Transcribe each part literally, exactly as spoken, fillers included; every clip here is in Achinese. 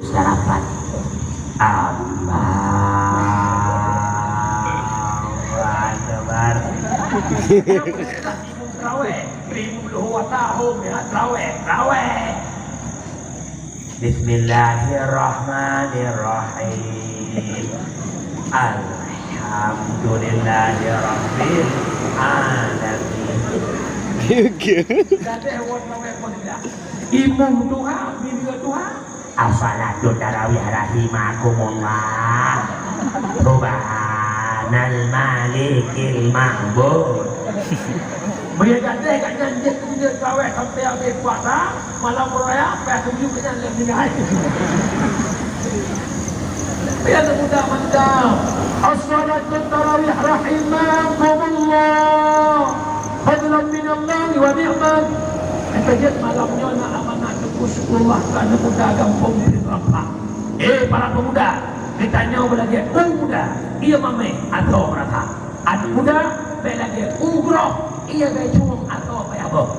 Sarapan. Allahu Akbar. Traweh, lima puluh tahun ya, traweh, traweh. Bismillahirrahmanirrahim. Alhamdulillahirabbil alamin. Oke. Imum Tuhan, bibir Tuhan. As-salatu tarawih rahimakumullah. Subhanal malikil ma'bud. Meunyoe gaséh kat nyan jeuet keu jeuet traweh sampai habéh puasa, malam raya, payah tuju keu nyan lé meninggai. Pian muda mantap. As-salatu tarawih rahimakumullah. Fadlan minallahi wa ni'mat. Kita jeuet malam nyoe na amanah Teungku Syukurullah keu aneuk muda gampông Pin Rampah. Eh, para pemuda, geutanyoe beulagèe u muda, ié mamèh atau meurata. Aneuk muda, bèk lagèe u groh, ié bèk cueng atau payah boh.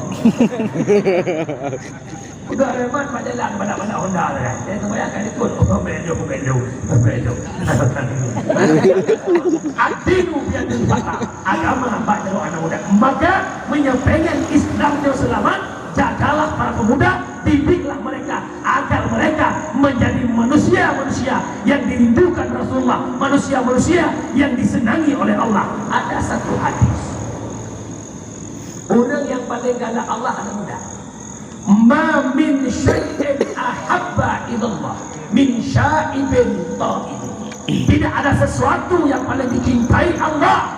Udah remat bak jalan, banyak-banyak Honda tu kan. Dia sembahyang kat likot. Oh, belok, belok, belok. Ad-dinu biyadil fata. Agama bak jaroe aneuk muda. Maka, meunyoe pengen Islam nyoe seulamat, jagalah para pemuda, didiklah mereka agar mereka menjadi manusia-manusia yang dirindukan Rasulullah, manusia-manusia yang disenangi oleh Allah. Ada satu hadis. Ureueng nyang paleng galak Allah aneuk muda. Ma min syai'in ahabba ilallah min syaibin taib. Tidak ada sesuatu yang paling dicintai Allah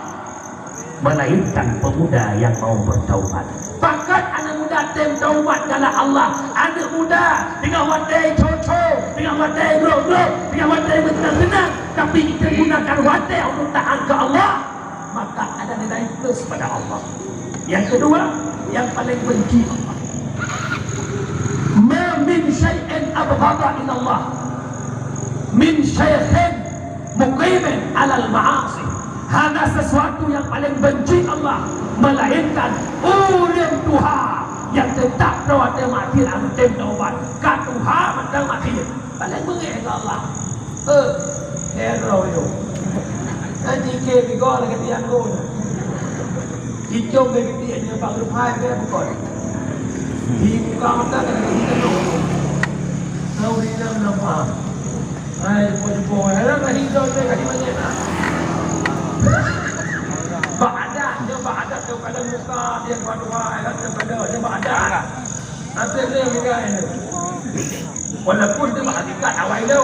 melainkan pemuda yang mau bertaubat. Pakon aneuk muda tem taubat galak Allah? Aneuk muda teungoh watèe co-co, teungoh watèe groh-groh, teungoh watèe meuteunang-teunang, tapi jigunakan watèe untuk taat keu Allah, maka ada nilai plus pada Allah. Yang kedua, yang paling benci Allah. Ma min syai'in abghadha ilallah min syaikhin muqimin alal ma'asi. Hana sesuatu yang paling benci Allah melainkan ureueng tuha yang tetap teuh watèe maksiat, hana tem taubat. Ka tuha mantong maksiat. Paléng beungéh keu Allah. Eh, hero yo. Kan jike bigo lagèe tiang gol. Jicong lagèe tiang nyoe bak rupai ke bukon. Di muka mata kan lagèe tiang gol. Tahu di dalam nama. Hai, jumpa-jumpa. Hai, dah hidup dia kat mana? Bak adat, dia bak adat tu kadang muka dia dua-dua, kan dia kadang dia bak adat. Tapi dia bilang ini. Walaupun dia bak hakikat awai lo.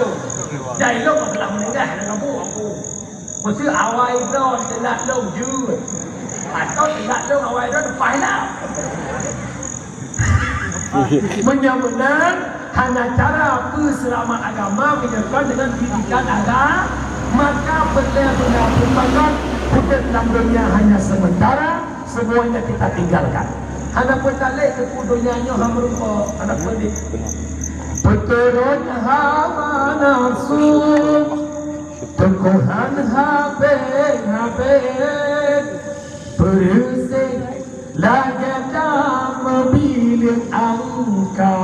Jai lo masalah meninggal dalam kampung aku. Mesti awai lo telat lo jeuet. Atau telat lo awai lo lepas lah. Meunyoe meunan, hana cara peuseulamat agama meunyoe kon deungon didikan agama, maka beuna-beuna peumakan udép lam donya hanya sementara, semuanya kita tinggalkan. Hana peutalek teupeu donya nyoe hana meurumpok, hana peudeh. Peuturot hawa nafsu, tungkuhan habéh-habéh, peureuséh lagèe tameubileung angka.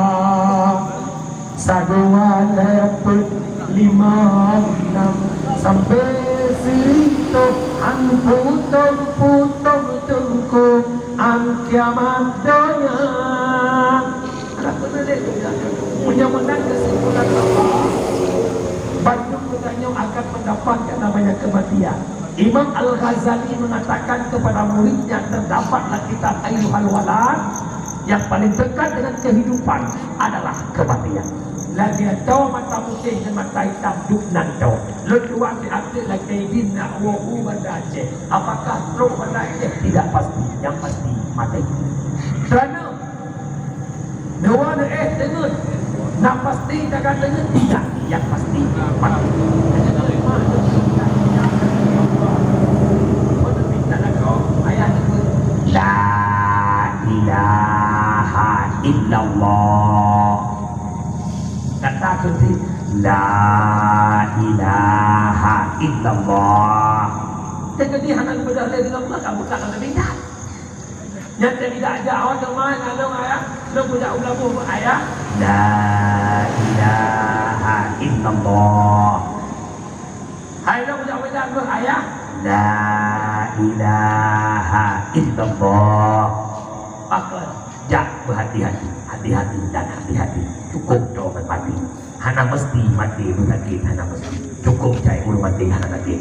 Sadua lhèe peuet limong nam sampoe sireutôh, an putong-putong teungku, an kiamat donya. Meunyoe meunan keusimpulan Allah, bandum geutanyoe akan mendapatkan namanya kematian. Imam Al-Ghazali mengatakan kepada muridnya, terdapatlah kitab Ayyuhal Walad, yang paling dekat dengan kehidupan adalah kematian. Lagèe toh mata putéh dan mata hitam duek nan toh. Lôn tuan di ateueh lakèe idin nak woe u Banda Aceh. Apakah trok Banda Aceh? Tidak pasti. Yang pasti mati. Kerana Dua neuéh teungeut. Nak pasti taga teungeut tidak? Yang pasti mati. La ilaha illallah. Kata kunci, la ilaha illallah. Jadi hana geubeudôh lé dengan Allah, kamu tak akan terlibat. Nyan teubidak jak awak teuma ngon lôn ayah, lôn kujak u Meulaboh bak ayah. La ilaha Ilaha illallah. Maka jak berhati-hati, hati-hati dan hati-hati. Cukup doa mati. Hana mesti mati beusakit, hana mesti. Cukup jai ureuëng mati hana sakit.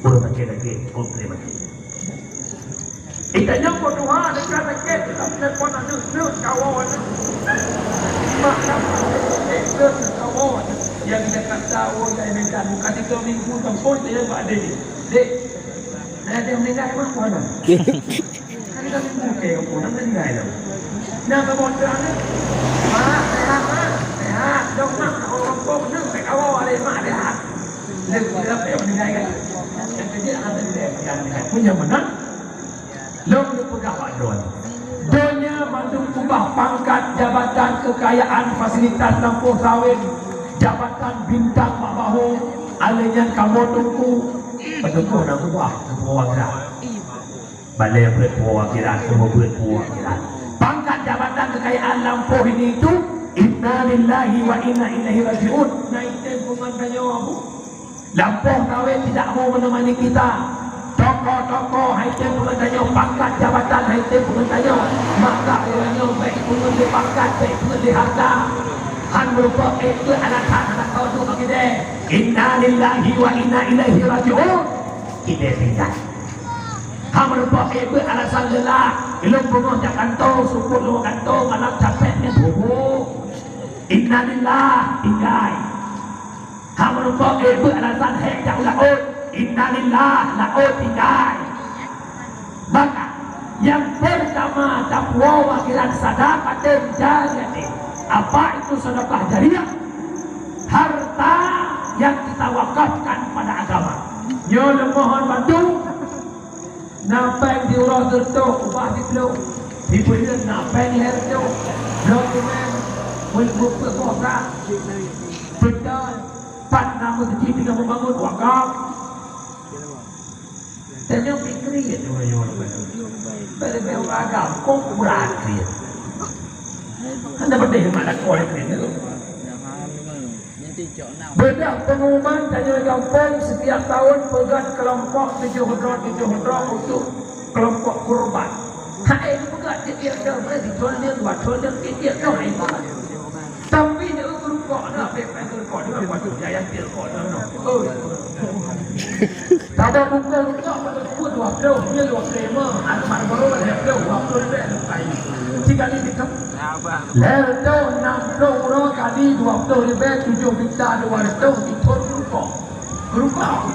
Ureuëng sakit-sakit cukup terima kasih. Itanya ko Tuhan dekat sakit kita telepon aneuk neuk kawan. Mak dapat sakit neuk kawan. Yang dekat tahu saya minta bukan tiga minggu tempoh saya bak dia. Dek, saya ada meninggal mak mana? Kan tiga minggu ke aku nak meninggal tu. Nak ke motor ni? Mak, sehat mak, sehat. Dok mak nak orang kong neuk kawan oleh mak sehat. Leuh, leuh, leuh, meninggai kan? Nyang keujeuet hana leuh, nyang meninggai. Meunyoe meunan, lôn neupeugah bak droe, donya mandum ubah pangkat, jabatan, keukayaan, fasilitas lampôh sawét, jabatan bintang bak bahô, alèh nyan kamoe teungku, peuteungku na ubah, teungku Wanggra. Balèe beuet po akhirat, keubeue beuet po akhirat. Pangkat, jabatan, kekayaan lampôh ini itu, inna lillahi wa inna ilaihi raji'un. Na item peungon tanyoe, Bu. Lampôh sawét tidak mau menemani kita. Toko-toko hai tem peungon tanyoe, pangkat, jabatan hai tem peungon tanyoe. Maka uroe nyoe bèk peungon lé pangkat, bèk peungon lé harta. Han meureumpok ék beuet alasan hana tau duek bak idéh. Inna lillahi wa inna ilaihi raji'un. Idéh tinggai. Ha meureumpok ék beuet alasan leulah, ilôn beungoh jak kantô, seupôt lôn kantô, malam capék nyan tuboh. Innalillah, tinggai. Ha meureumpok ék beuet alasan hék jak u laôt, innalillah, laôt tinggai. Maka, nyang peurtama tapuwoe wakhiran sadaqatin jariyatin. Apa itu sedekah jariah? Harta yang kita wakafkan pada agama. Nyoe leumohon bantu. Na péng di uroe teutoh ubah di bloe, di buleuen na péng lhèe reutôh, bloe cement, meunyoe peuet boh brat, beutôi, pat na meuseujid teungoh meubangon, wakaf. Tanyoe pih kriet uroe nyoe. Bèk leubeh ureueng agam, kok brat kriet. Hana peudeh mat lakoe kriet nyoe. Beudôh pengumuman tanyoe gampông setiap tahun peugöt kelompok tujoh droe, tujoh droe untuk kelompok kurban. Hai, peugöt tiep-tiep droe, boleh sithôn lheueh, dua thôn lheueh, tiep-tiep droe hai peugöt. Tapi nyoe keurukok na, pek-pek keurukok na, patut jaya tiep rukok na. Oi. Saboh bungkôh rukok patut dua ploh, nyoe dua ploh lima, aneuk mak baru lhèe ploh, dua ploh ribèe leukai. Tiga kali tiga. Lhèe reutôh nam ploh uroe kali dua ploh ribèe tujoh juta dua reutôh sithôn rukok. Rukok.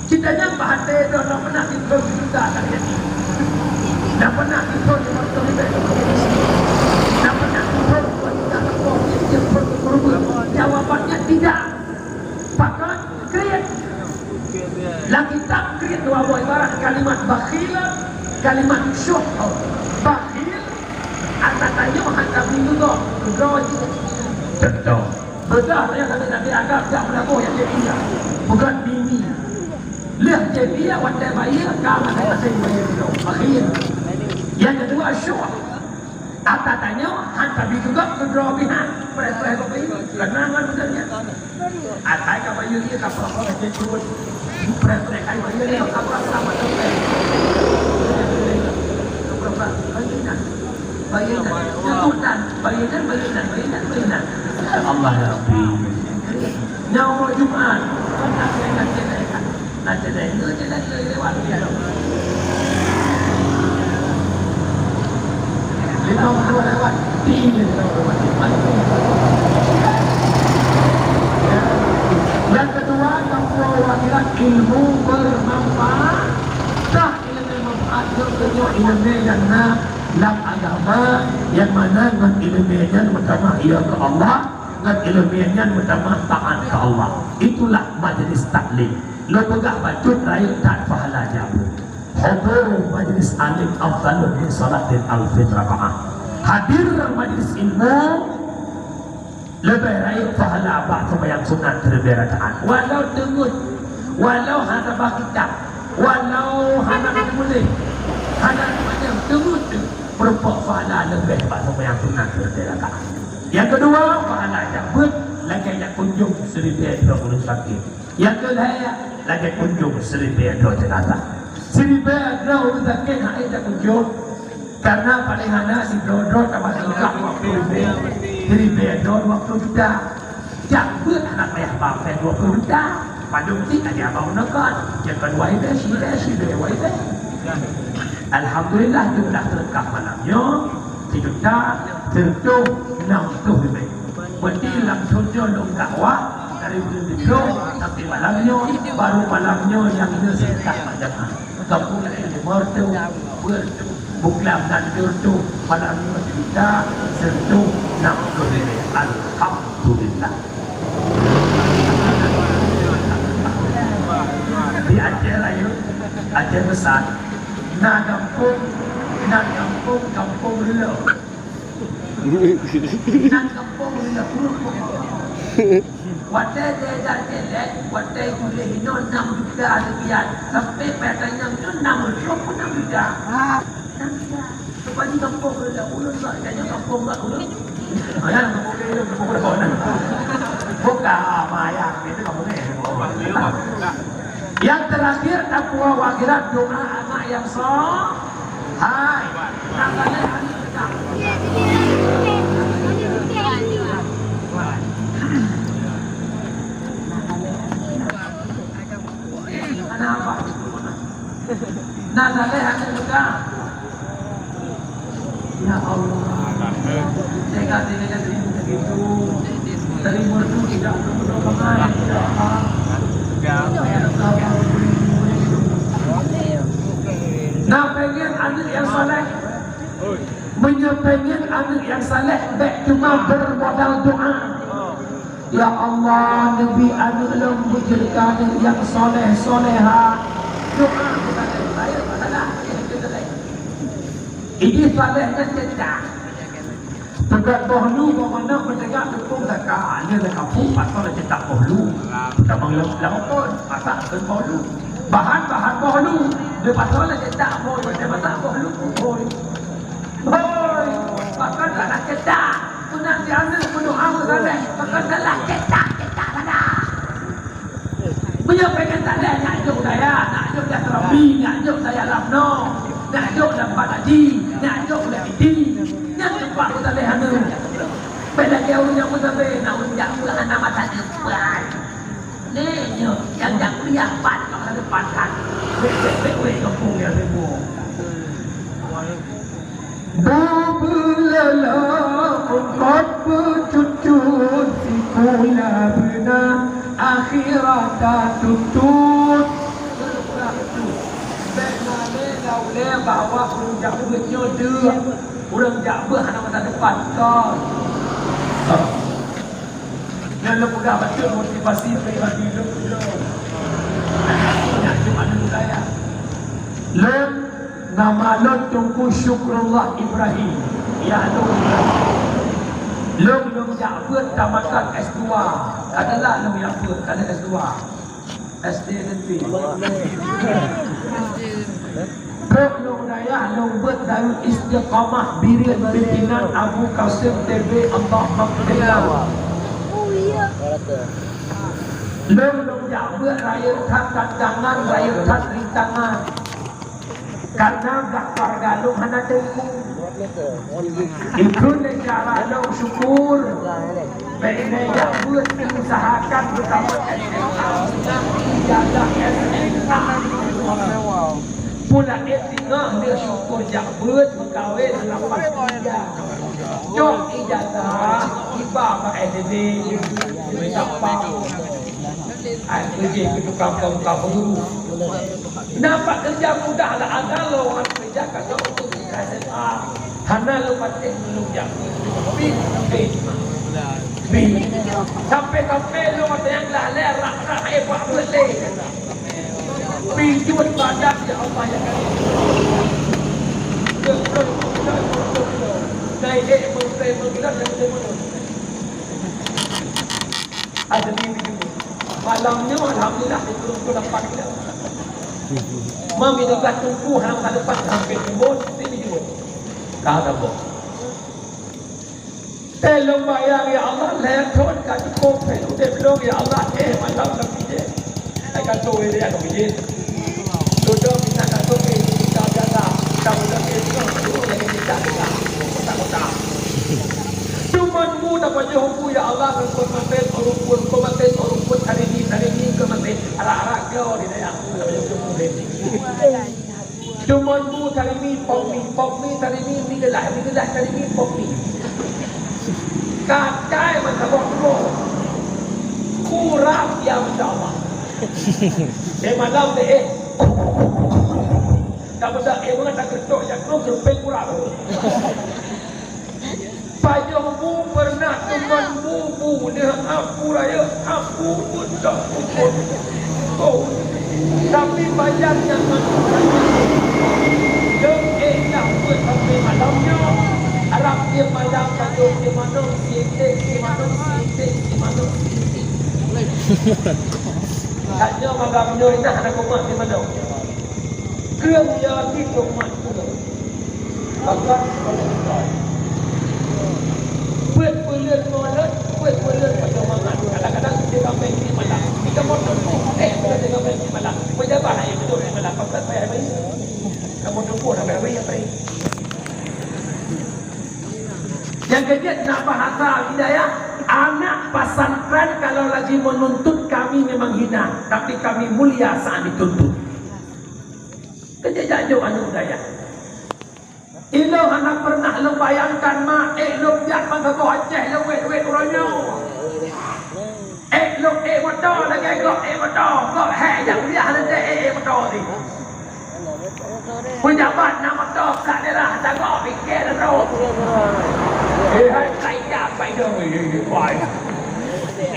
Cit tanyoe bak até droe na pernah sithôn juta ka jadi. Na pernah sithôn lima reutôh ribèe ka jadi. Na pernah sithôn dua juta ka jadi. Jawabannya tidak. Pakon kriet. Lam kitab kriet dua boh ibarat kalimat bakhil, kalimat syuh. Bakhil, ata tanyoe hana bri juga. Keudroe jih. Contoh. Beutôi nyang kami Nabi Adam jak meulaboh nyang jeuet dia. Bukan bini. Lheueh jeuet dia watèe bayeue ka makai-makai bayeue. Bakhil. Yang kedua syuh. Ata tanyoe han tabi juga keudroe pihak, preh-preh bak bayeue, keunangan beutôi nyan. Atai ka bayeue ié ka preh-preh lagèe cruet. Preh-preh kai bayeue nyoe ka preh-preh mata preh. Preh-preh bayeue nyan. Bayeue nyan. Nyan bukan. Bayeue nyan, bayeue nyan, bayeue nyan, bayeue nyan. Ya Allah, ya Rabbi. Nyoe uroe Jumat. Bukan lagèe nyan. Na ceudeh, na ceudeh lewat. Lima puluh lewat. Tiga puluh lewat. Yang kedua, kamu wakilan ilmu bermanfaat. Tah ilmu manfaat tu tunjuk ilmu yang na lam agama, yang mana ngon ilmu nyan meutamah ia ke Allah. Ngon ilmu nyan meutamah taat keu Allah. Itulah majlis taklim. Lôn peugah bacut rayeuk that pahala jabeuet. Huduru majlis alim afdalu min salatin alfin rakaah. Hadir majlis ilmu leubeh rayeuk pahala bak seumayang sunat siribèe rakaat. Walau teungeut, walau hana ba kitab, walau hana tuléh, hana seumanyang, teungeut meureumpok pahala leubeh bak seumayang sunat siribèe rakaat. Nyang keudua, pahala jak beuet lagèe jak kunjong siribèe droe ureueng sakét. Nyang keulhèe, lagèe kunjong siribèe droe jeunazah. Siribèe droe ureueng sakét hana takujok, karena paléng hana sidroe-droe tamah teuka dua ploh ribèe, siribèe droe dua ploh juta. Jak beuet aneuk ayah bak dua ploh juta, padum cit aja bak uneukot, jak kon wai bèe, siribèe, siribèe wai bèe. Alhamdulillah, jumlah seudeukah malam nyoe sijuta sireutoh nam ploh ribèe. Berarti lam thôn nyoe lôn dakwah dari buleuen siplôh sampai malam nyoe, baru malam nyoe nyang nyoe seudeukah bak jamaah. Gampông laén limong reutôh, dua reutôh, Buklam nan dua reutôh, malam nyoe sijuta sireutoh nam ploh ribèe. Alhamdulillah. Di Aceh Rayeuk, Aceh Besar, na gampông, na gampông, Gampông Reuleu. Nan gampông Reuleu. Watèe jeuet-jeuet, watèe kuliah inoe enam juta rupiah, sampai batanyang nyoe enam reutôh pun enam juta. Enam juta. Sebab di gampông Reuleu, ulôn bak tanya gampông bak ulôn. Ayah, gampông Reuleu, gampong Reuleu. Bukan, mayang, itu gampông Reuleu. Yang terakhir, takwa akhirat, doa anak yang so-, hai. Nah, saleh aneuk teuka. Kenapa? Nah, saleh aneuk teuka. Ya Allah. Tega-teganya terima begitu. Terima tu tidak perlu dorongan. Nah, pengen aneuk yang saleh. Meunyoe pengen aneuk nyang saleh, bèk cuma bermodal doa. Ya Allah, neubi aneuk lôn beujeuet keu aneuk nyang saleh, salehah. Doa bukan laén, masalah. Ini saleh dan cetak. Peugah boh lu, boh manok, meutegak teupeung daka. Nyoe lam kampung, pasoe cetak boh lu. Tamong lam, lam pon, masak keu boh lu. Bahan-bahan boh lu, dipasoe cetak boh, masak boh lu, boh. Hoi, pakon salah cetak. Peunan si aneuk meudoa meusaleh, pakon salah cetak, cetak salah. Meunyoe pengen saleh, nak jok daya, nak jok Jatrobi, nak jok daya lam no, nak jok lam Pak Haji, nak jok lam Idi. Nyan teumpat meusaleh aneuk. Beda jauh nyang meusabe, nak ureueng jak beuet hana masa depan. Lé nyoe, nyang jak kuliah pat, masa depan kan. Wék, wék, wék, wék, kampung ya, sibuk. Bubulala mungkot beucut-cut, sikula beuna akhirat tatutut. Bèk na lé lau lé bahwa ureueng jak beuet nyoe deuk, ureueng jak beuet hana masa depan. Kon. Nyan lôn peugah bacut motivasi pribadi lôn keudroe. Nyan cuma lôn gaya. Lôn, nama lôn Teungku Syukrullah Ibrahim. Ya, lôn Ibrahim. Lôn, lôn jak beuet tamatan S dua. Adalah lôn jak beuet, ka lheueh S dua. S D N P. Trok lôn dayah lôn beuet Darul Istiqamah Bireuen pimpinan Abu Qasim T B, Allahumma ghfirlah. Lôn, lôn jak beuet rayeuk that tantangan, rayeuk that rintangan. Karena blah keluarga lôn hana teungku. Ikheun lé cara lôn syukur. Bèk lé jak beuet, usahakan beutama S M A, ijazah S M A. Pula eh singoh lé syukur jak beuet meukawen lapan tiga. Cok ijazah, iba bak S D B, meusapat. Ai, keujih keu tukang pom ka guru. Nampak keureuja mudah lah, ada lôn keureuja ka lôn S M A. Hana lôn patéh lôn jak. Pi, pi. Pi. Sampai-sampai lôn watèe nyang glah lé rak-rak hai buat buet lé. Pi jeuet badan ya Allah ya Karim. Dai dek meutai meutai meutai. Ada di video. Malam nyoe alhamdulillah diturunkan dapat kita. Mami dah teungku hana masa depan sampai timbul, mesti dijemput. Ka ada boh. Teuh lôn bayang, ya Allah, lhèe thôn ka cukup, teuh udép lôn, ya Allah, eh, malam lam bijéh. Hai ka tuh, ya, lam bijéh. Duduk, pindah ka Pajoh bu, ya Allah, ngon kon maten, ureueng pun, kon maten, ureueng pun, tarimi, tarimi, kon maten, arak-arak keu di dayah. Teumon bu, tarimi, pok mi, pok mi, tarimi, mi geulah, mi geulah, tarimi, pok mi. Katai meusaboh tuboh. Kurang, ya, masya Allah. Eh, malam deh, eh. Tak bedak, eh, bangat tak ketok, jak terus, terus, kurang. Pajoh bu peureunah teumon bu, bu lheueh apu rayeuk, apu beutôh pukon. Oh, tapi pajan nyang manok rayeuk. Lôn ék dah buet sampai malam nyoe. Harab tiep malam pajoh si manok, si iték, si manok, si iték, si manok, si iték. Tanyoe malam nyoe inah hana kumat si manok. Keueng ya di kumat keueng. Bahkan peuet buleuen molot, peuet buleuen pajoh mangat. Kadang-kadang tiga buleuen di malam. Tiga buleuen teumpuh, eh, tiga buleuen di malam. Pejabat hai beutôi di malam. Bahkan payah bayi. Kamu teumpuh dah payah bayi, payah. Nyang keujeuet na bahasa hidayah, anak pesantren kalau lagi menuntut kami memang hina, tapi kami mulia saat dituntut. Keujeuet jak jok aneuk dayah. Ilôn hana pernah lôn bayangkan, ma, ék lôn jak ban saboh Aceh lôn wét-wét uroe nyoe. Ék lôn ék moto lagèe gob ék moto, gob hék jak kuliah lôn ék, ék moto teuh. Pejabat na moto bak daerah, jago pikée lôn. Eh, hai, kai jak pai dong, eh, eh, eh, pai.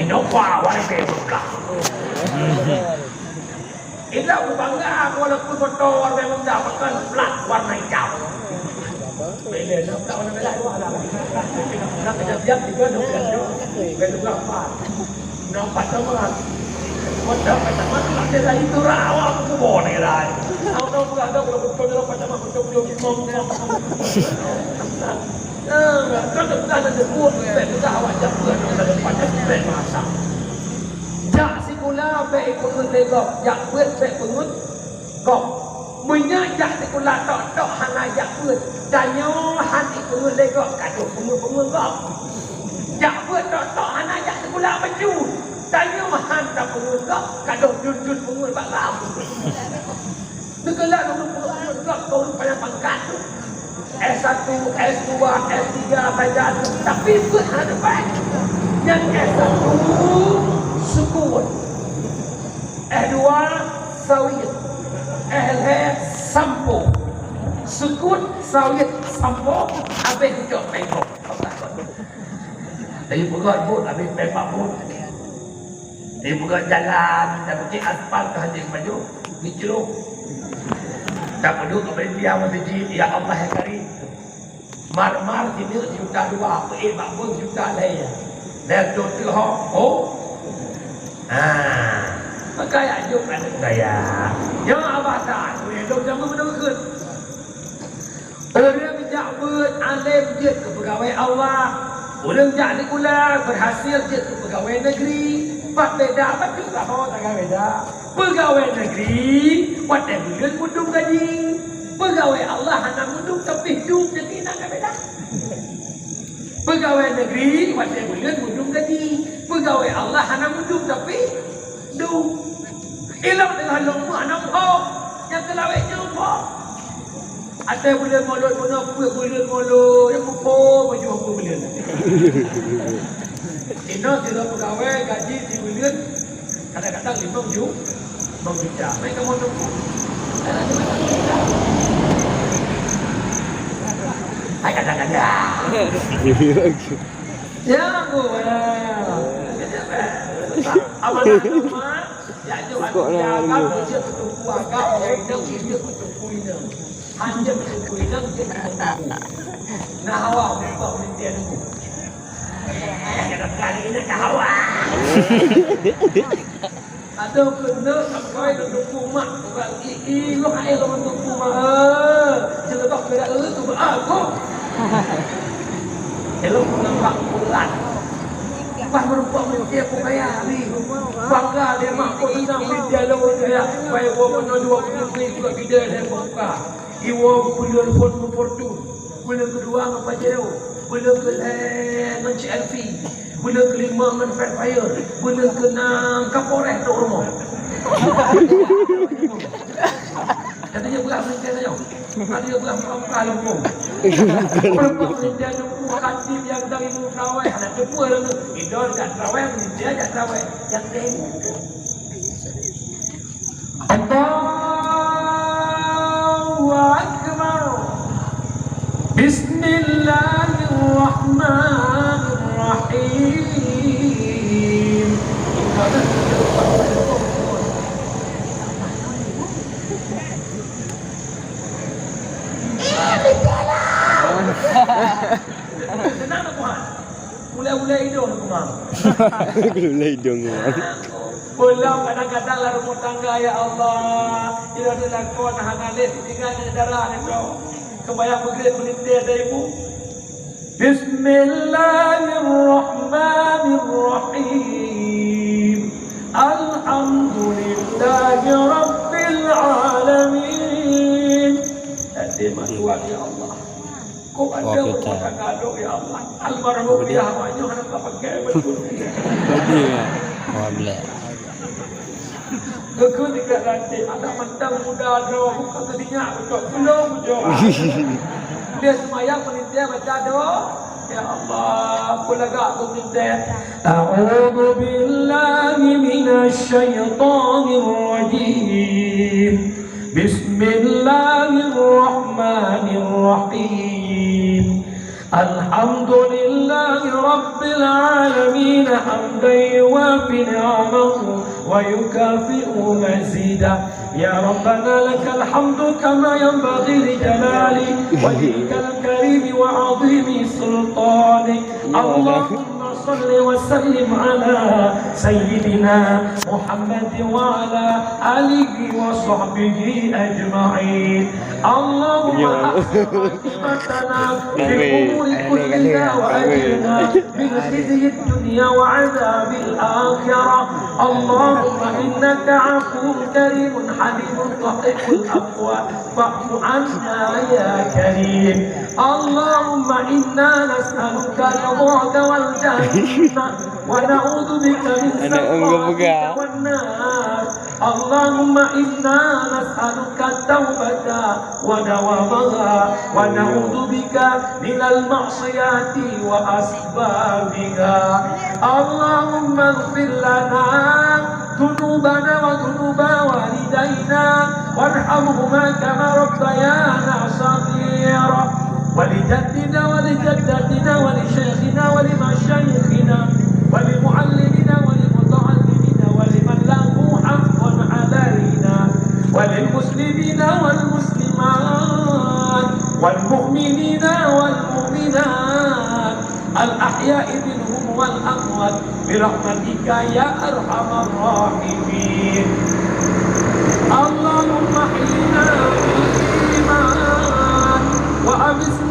Innova, wahai beuka. Indak beubangga walaupun moto warna muda, bahkan plat warna itam. Beda, nak plat warna merah, dua lah. Nak kejadian tiga, dua belas, dua. Beda dua, empat. Nampak teman. Moto pertama tu nak kira itu rawa aku boleh lah. Tahu-tahu tu ada kalau betul dalam pertama betul dia imam dia. Kan dah ada sebut, beda awak jaga dalam pada beda masa. Jak sikula bèk ipeungeut lé gob, jak beuet bèk peungeut gob. Meunyoe jak sikula tok-tok hana jak beuet, tanyoe han ipeungeut lé gob, ka deuh peungeut-peungeut gob. Jak beuet tok-tok hana jak sikula bacut, tanyoe han tapeungeut gob, ka deuh jun-jun peungeut bak gob. Neukalon ureueng peugah gob keu ureueng panyang pangkat. S satu, S dua, S tiga saja, tapi beuet hana dapat. Nyang S satu sukun. S dua sawit. S lhèe sampo. Sukun, sawit, sampo, habéh ucok pengkong. Tapi peugah buet, habéh peuet buet. Di buka jalan, tapi cit aspal ka hana maju, geucrok. Tak peuduek keu panitia masjid, ya Allah ya Karim. Mar-mar sineuk juta dua, peuék bak beueng juta lhèe. Lhèe reutôh teuh ho, oh. Ha. Maka yak jok aneuk gaya. Ya Allah Taala, lôn jameun beudôh kheun. Ureueng jak beuet além jeuet keu peugawée Allah. Ureueng jak sikula beurhasil jeuet keu peugawée negeri. Pat beda, bacut sahoe taga beda. Peugawée negeri watée buleuen mudum gaji. Peugawée Allah hana mudum, tapi dum jadi na ka beda. Peugawée negeri watée buleuen mudum gaji. Peugawée Allah hana mudum, tapi dum. Ilong teungoh lôn meuh hana muphom, nyang keu lawét nyoe muphom. Até buleuen mulod bunoe peuet buleuen mulod, nyang muphom baju hông buleuen. Inoe sidroe peugawée gaji sibuleuen kadang-kadang limong ju-, limong juta. Mai kamoe teupeu. Hai kadang-kadang. Ya, Bu. Amanah rumah. Nah, hawa, bukan penelitian. Ada kena sampai ke tuku mak, bukan i, i, lu hai lu tuku mak. Selepas kena tu, ah, kok. Hello, nampak bulan. Bah meureumpok meuntie pukaya ni. Bangga lé mak kok seunang meuntie lôn kaya. Bai woe meunoe dua puluh ribu juga bidai lé buka. Iwoe buleuen phon meuportu. Buleuen keudua ngon Pajero. Buleuen keulhèe ngon C L V, buleuen keulima ngon Fred Fire, buleuen keunam Kapolres trok rumoh. Katanya beurah meuninggai tanyoe. Ada beurah muka lempung. Berapa meuninggai lempung hati yang dari muka weh, anak teupeue lalu. Idol kat traweh, meuninggai kat traweh. Yang tengok. Allahu Akbar. Bismillahirrahmanirrahim. Tenang, Tuhan. Ulai-ulai idong, Tuhan. Ulai idong, Tuhan. Pulang kadang-kadang lam rumah tangga, ya Allah. Tidak ada lakon, hana leh, tinggal di darah, ya Allah. Kebayang beugét meulintèe dari ibu. Bismillahirrahmanirrahim. Alhamdulillahi Rabbil Alamin. Tadi matuan, ya Allah. Kok ada rumah tangga dok, ya Allah. Almarhum ya, awaknya hana tak pakai betul. Tadi ya. Wah, blek. Geukheun tingkat ranté, adak mantong muda droe, bukan keu sinyak beutôi, belum beutôi. Dia seumayang, panitia baca doa. Ya Allah, peulagak keu panitia. A'udzu billahi minasy syaithanir rajim. Bismillahirrahmanirrahim. الحمد لله رب العالمين حمدا يوافي نعمه ويكافئ مزيده. يا ربنا لك الحمد كما ينبغي لجلال وجهك الكريم وعظيم سلطانك. اللهم صل وسلم على سيدنا محمد وعلى آله وصحبه أجمعين. اللهم أحسن عاقبتنا في الأمور كلها وأجرنا من خزي الدنيا وعذاب الآخرة. اللهم إنك عفو كريم حليم تحب العفو فاعف عنا يا كريم. اللهم إنا نسألك رضاك والجنة ونعوذ بك من سخطك والنار. اللهم إنا نسألك التوبة ودوامها ونعوذ بك من المعصية وأسبابها. اللهم اغفر لنا ذنوبنا وذنوب والدينا وارحمهما كما ربيانا صغيرا. ولجدنا ولجدتنا ولشيخنا ولمشايخنا ولمعلمنا ولمتعلمنا ولمن له حق علينا وللمسلمين والمسلمات والمؤمنين والمؤمنات الأحياء منهم والأموات برحمتك يا أرحم الراحمين. اللهم أحينا بالإيمان وأمتنا